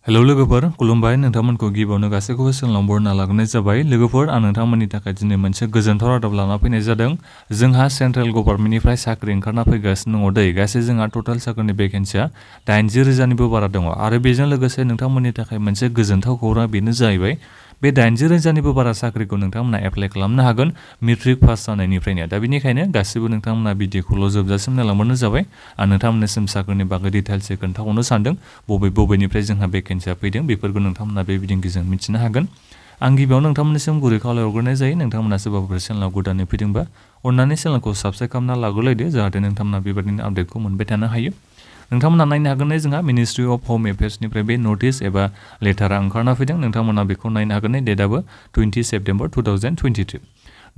hello लोगोफोर खुलुमबाय नोंथांमोनखौ गिबियावनो गासैखौबो सोंलां बरना लाग्रोनाय जाबाय लोगोफोर आं नोंथांमोननि थाखाय दिनै मोनसे गोजोनथाव रादाब लाना फैनाय जादों जोंहा सेन्ट्रेल गभर्नमेन्टनिफ्राय साख्रि ओंखारना फैगासिनो दङ दै गासै जोंहा टटेल साख्रिनि भेकेन्सिया 80,000निबो बारा दङ आरो बेजों लोगोसे नोंथांमोननि थाखाय मोनसे गोजोनथाव खौरां बेनो जाहैबाय बे 80,000निबो बारा साख्रिखौ नोंथांमोना एप्लाइ खालामनो हागोन मेट्रिक पास जानायनिफ्रायनो दा बेनिखायनो गासिबो नोंथांमोना भिडिअखौल' जोबजासिम नायलांबानो जाबाय आं नोंथांमोननिसिम साख्रिनि बागै डिटेल्सै खोन्थाहरनो सानदों बबेनिफ्राय जोंहा भेकेन्सिया फैदों बेफोरखौ नोंथांमोना बे भिडिअनि मिथिनो हागोन आं गिबियावनो नोंथांमोननिसिम गुरै खावलायहरग्रोनाय जायो नोंथांमोना सोरबाफोर चेनेलाव गोदानै फैदोंबा अन्नानै चेनेलखौ साबस्क्राइब खालामना लाग्रोलायदो जाहाथे नोंथांमोना बेबायदिनो आपडेटखौ मोनबाय थानो हायो नोंथांमोना नायनो हागोन जोंहा मिनिस्ट्रि अफ होम एफेयार्सनिफ्राय बे नटिस एबा लेटारा ओंखारना फैदों नोंथांमोना बेखौ नायनो हागोन डेटआबो 20 सेप्टेम्बर 2023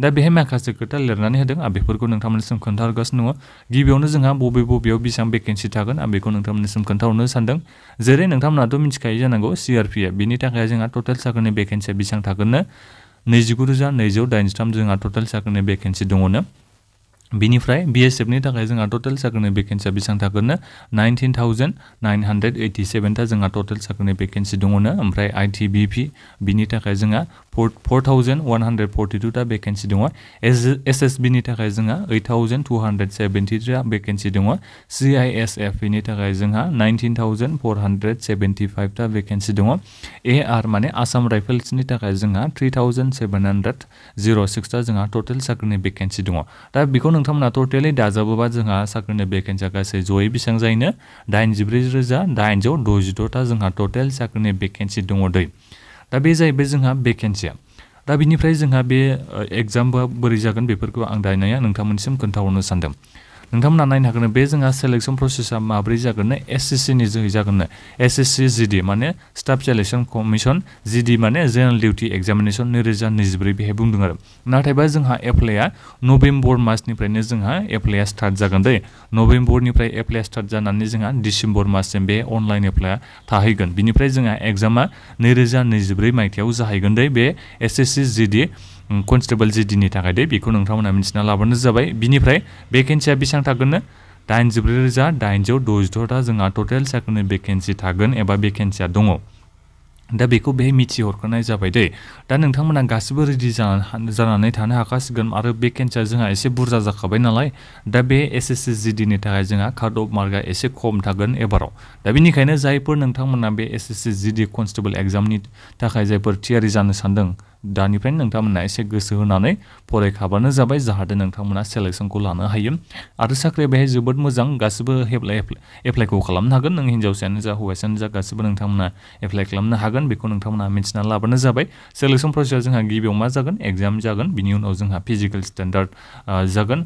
दा बेहाय माखासे खोथा लिरनानै होदों आं बेफोरखौ नोंथांमोननिसिम खोन्थाहरगासिनो दङ गिबियावनो जोंहा बबेयाव बेसेबां भेकेन्सि थागोन आं बेखौ नोंथांमोननिसिम खोन्थाहरनो सानदों जेरै नोंथांमोनाथ' मिथिखायो जानांगौ सिआरपिएफ बिनि थाखाय जोंहा टटेल साख्रिनि भेकेन्सिया बेसेबां थागोननो 29,283 जोंहा टटेल साख्रिनि भेकेन्सि दङनो बिनिफ्राय बिएसएफनि थाखाय जोंहा टटेल साख्रिनि भेकेन्सिया बेसेबां थागोननो 19,987 ता जोंहा टटेल साख्रिनि भेकेन्सि दङनो ओमफ्राय आइटिबिपि बिनि थाखाय जोंहा 4,142 ता भेकेन्सि दङ एसएसबिनि थाखाय जोंहा 8,273 ता भेकेन्सि दङ सिआइएसएफनि थाखाय जोंहा 19,475 ता भेकेन्सि दङ एआर माने आसाम राइफल्सनि थाखाय जोंहा 3,706 ता जोंहा टटेल साख्रिनि भेकेन्सि दङ दा बेखौ नोंथांमोना टटेलि दाजाबोबा जोंहा साख्रिनि भेकेन्सिया गासै जयै बेसेबां जायोनो 84,866 ता जोंहा टटेल साख्रिनि भेकेन्सि दङ दै दा बे जाहैबाय जोंहा भेकेन्सिया दा बिनिफ्राय जोंहा बे एग्जामआ बोरै जागोन बेफोरखौ आं दानिया नोंथांमोननिसिम खोन्थाहरनो सानदों नोंथांमोना नायनो हागोन बे जोंहा सेलेक्शन प्रसेसआ माब्रै जागोननो एसएससि नि जोहै जागोननो एसएससि जिडि माने स्टाफ सिलेक्शन कमिशन जिडि माने जेनेरेल डिउटी एग्जामिनेशन 2024 बेहाय बुंदों आरो नाथायबा जोंहा एप्लाइआ नभेम्बर मासनिफ्रायनो जोंहा एप्लाइआ स्टार्ट जागोन दै नभेम्बरनिफ्राय एप्लाइआ स्टार्ट जानानै जोंहा डिसेम्बर माससिम बे अनलाइन एप्लाइआ थाहैगोन बिनिफ्राय जोंहा एग्जामा 2024 मायथाइयाव जाहैगोन दै बे एसएससि जिडि कनस्टेबल जिडिनि थाखाय दे बेखौ नोंथांमोना मिथिना लाबानो जाबाय बिनिफ्राय भेकेन्सिया बेसेबां थागोननो 84,866 ता जोंहा टटेल साख्रिनि भेकेन्सि थागोन एबा भेकेन्सिया दङ दा बेखौ बेहाय मिथिहरखानाय जाबाय दै दा नोंथांमोना गासिबो रेडि जानानै थानो हाखासिगोन आरो भेकेन्सिया जोंहा एसे बुरजा जाखाबाय नालाय दा बे एसएससि जिडिनि थाखाय जोंहा काट अफ मार्कआ एसे खम थागोन एबाराव दा बेनिखायनो जायफोर नोंथांमोना बे एसएससि जिडि कनस्टेबल एग्जामनि थाखाय जायफोर थियारि जानो सानदों दानिफ्रायनो नोंथांमोना एसे गोसो होनानै फरायखाबानो जाबाय जाहाथे नोंथांमोना सेलेक्शनखौ लानो हायो आरो साख्रिया बेहाय जोबोद मोजां गासिबो एप्लाइखौ खालामनो हागोन नों हिन्जावसायानो जा हौवासायानो जा गासिबो नोंथांमोना एप्लाइ खालामनो हागोन बेखौ नोंथांमोना मिथिना लाबानो जाबाय सेलेक्शन प्रसेसआ जोंहा गिबियाव मा जागोन एग्जाम जागोन बिनि उनाव जोंहा फिजिकेल स्टेन्डार्ड जागोन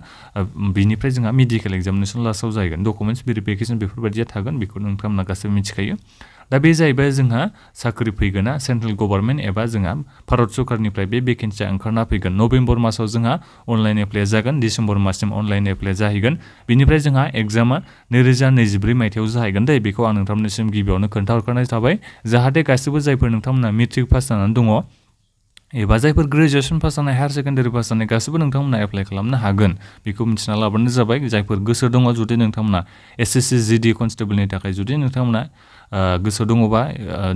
बिनिफ्राय जोंहा मेडिकेल एग्जामिनेशन लास्टआव जागोन डकुमेन्टस भेरिफिकेशन बेफोरबायदिया थागोन बेखौ नोंथांमोना गासिबो मिथिखायो दा बे जाहैबाय जोंहा साख्रि फैगोना सेन्ट्रेल गभर्नमेन्ट एबा जोंहा भारत सरकारनिफ्राय बे भेकेन्सिया ओंखारना फैगोन नभेम्बर मासाव जोंहा अनलाइन एप्लाइ जागोन डिसेम्बर माससिम अनलाइन एप्लाइ जाहैगोन बिनिफ्राय जोंहा एग्जामा 2024 मायथाइयाव जाहैगोन दै बेखौ आं नोंथांमोननिसिम गिबियावनो खोन्थाहरखानाय थाबाय जाहाथे गासिबो जायफोर नोंथांमोना मेट्रिक पास जानानै दङ एबा जायफोर ग्रेजुएसन पास जानाय हायार सेकेन्डारि पास जानाय गासिबो नोंथांमोना एप्लाइ खालामनो हागोन बेखौ मिथिना लाबानो जाबाय जायफोर गोसो दङ जुदि नोंथांमोना एसएससि जिडि कनस्टेबलनि थाखाय जुदि नोंथांमोना गोसो दङबा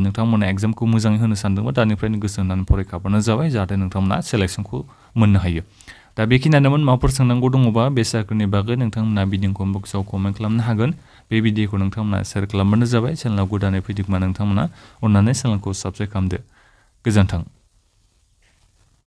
नोंथांमोना एग्जामखौ मोजाङै होनो सानदोंबा दानिफ्रायनो गोसो होनानै फरायखाबानो जाबाय जाहाथे नोंथांमोना सेलेक्शनखौ मोननो हायो दा बेखिनियानोमोन माबाफोर सोंनांगौ दङबा बे साख्रिनि बागै नोंथांमोना भिडिअ कमेन्ट बक्सआव कमेन्ट खालामनो हागोन बे भिडिअखौ नोंथांमोना शेयार खालामबानो जाबाय चेनेलाव गोदानै फैदोंबा नोंथांमोना अन्नानै चेनेलखौ साबस्क्राइब खालामदो गोजोन्थों